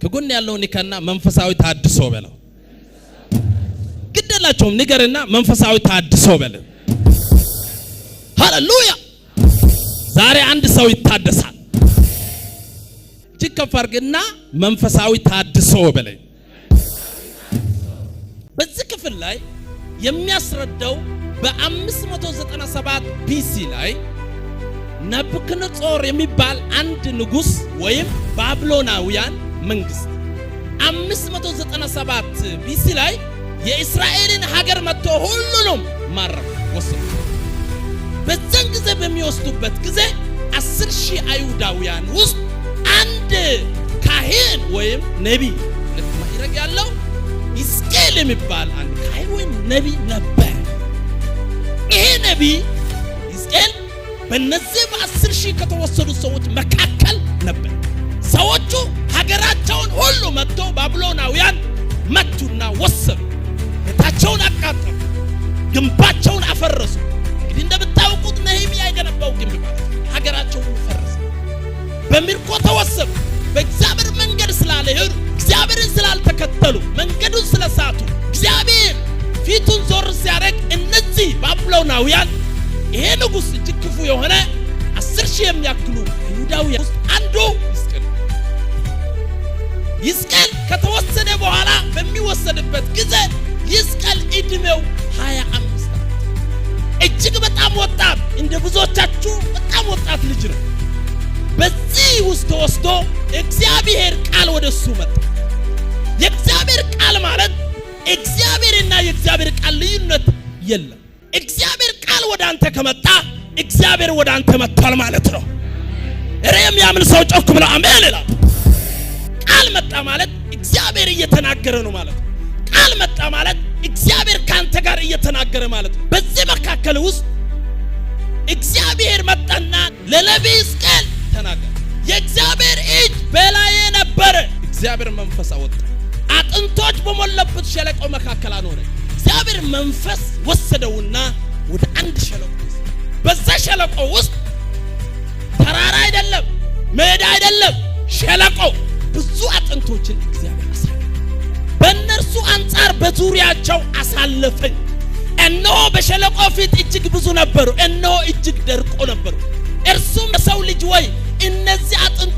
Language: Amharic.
ከጎን ያለውን ንካና መንፈሳዊ ታድሶ በለው። ግደላቸውም ንገርና መንፈሳዊ ታድሶ በለው። ሃሌሉያ! ዛሬ አንድ ሰው ይታደሳል። እጅግ ከፍ አድርግና መንፈሳዊ ታድሶ በለኝ። በዚህ ክፍል ላይ የሚያስረዳው በ597 BC ላይ ናቡከደነፆር የሚባል አንድ ንጉስ ወይም ባቢሎናውያን መንግስት 597 BC ላይ የእስራኤልን ሀገር መጥቶ ሁሉንም ማረክ ወሰዱ። በዛን ጊዜ በሚወስዱበት ጊዜ 10,000 አይሁዳውያን ውስጥ አንድ ካህን ወይም ነቢይ ማዕረግ ያለው ሕዝቅኤል የሚባል አንድ ካህን ወይም ነቢይ ነበር። ይሄ ነቢይ ሕዝቅኤል በእነዚህ በ10,000 ከተወሰዱ ሰዎች መካከል ነበር። ሰዎቹ ሀገራቸውን ሁሉ መጥቶ ባቢሎናውያን መቱና ወሰዱ። ቤታቸውን አቃጠሉ፣ ግንባቸውን አፈረሱ። እንግዲህ እንደምታውቁት ነህምያ የገነባው ግንብ ማለት ነው። ሀገራቸው ሁሉ ፈረሰ፣ በምርኮ ተወሰዱ። በእግዚአብሔር መንገድ ስላልሄዱ፣ እግዚአብሔርን ስላልተከተሉ፣ መንገዱን ስለሳቱ እግዚአብሔር ፊቱን ዞር ሲያደርግ እነዚህ ባቢሎናውያን ይሄ ንጉሥ እጅግ ክፉ የሆነ 10,000 የሚያክሉ አይሁዳውያን ውስጥ አንዱ ሕዝቅኤል ሕዝቅኤል ከተወሰደ በኋላ በሚወሰድበት ጊዜ ሕዝቅኤል ዕድሜው 25 ዓመት፣ እጅግ በጣም ወጣት፣ እንደ ብዙዎቻችሁ በጣም ወጣት ልጅ ነው። በዚህ ውስጥ ተወስዶ እግዚአብሔር ቃል ወደ እሱ መጣ። የእግዚአብሔር ቃል ማለት እግዚአብሔርና የእግዚአብሔር ቃል ልዩነት የለም። እግዚአብሔር ቃል ወደ አንተ ከመጣ እግዚአብሔር ወደ አንተ መጥቷል ማለት ነው። እረ የሚያምን ሰው ጮክ ብሎ አሜን ይላል። ቃል መጣ ማለት እግዚአብሔር እየተናገረ ነው ማለት ነው። ቃል መጣ ማለት እግዚአብሔር ካንተ ጋር እየተናገረ ማለት ነው። በዚህ መካከል ውስጥ እግዚአብሔር መጣና ለነቢይ ሕዝቅኤል ተናገረ። የእግዚአብሔር እጅ በላዬ ነበረ። እግዚአብሔር መንፈስ አወጣ፣ አጥንቶች በሞላበት ሸለቆ መካከል አኖረ። እግዚአብሔር መንፈስ ወሰደውና ወደ አንድ ሸለቆ ወሰደ። በዛ ሸለቆ ውስጥ ተራራ አይደለም፣ ሜዳ አይደለም፣ ሸለቆ ብዙ አጥንቶችን እግዚአብሔር አሳየ። በእነርሱ አንጻር በዙሪያቸው አሳለፈኝ። እነሆ በሸለቆ ፊት እጅግ ብዙ ነበሩ፣ እነሆ እጅግ ደርቆ ነበሩ። እርሱም የሰው ልጅ ወይ እነዚህ አጥንቶች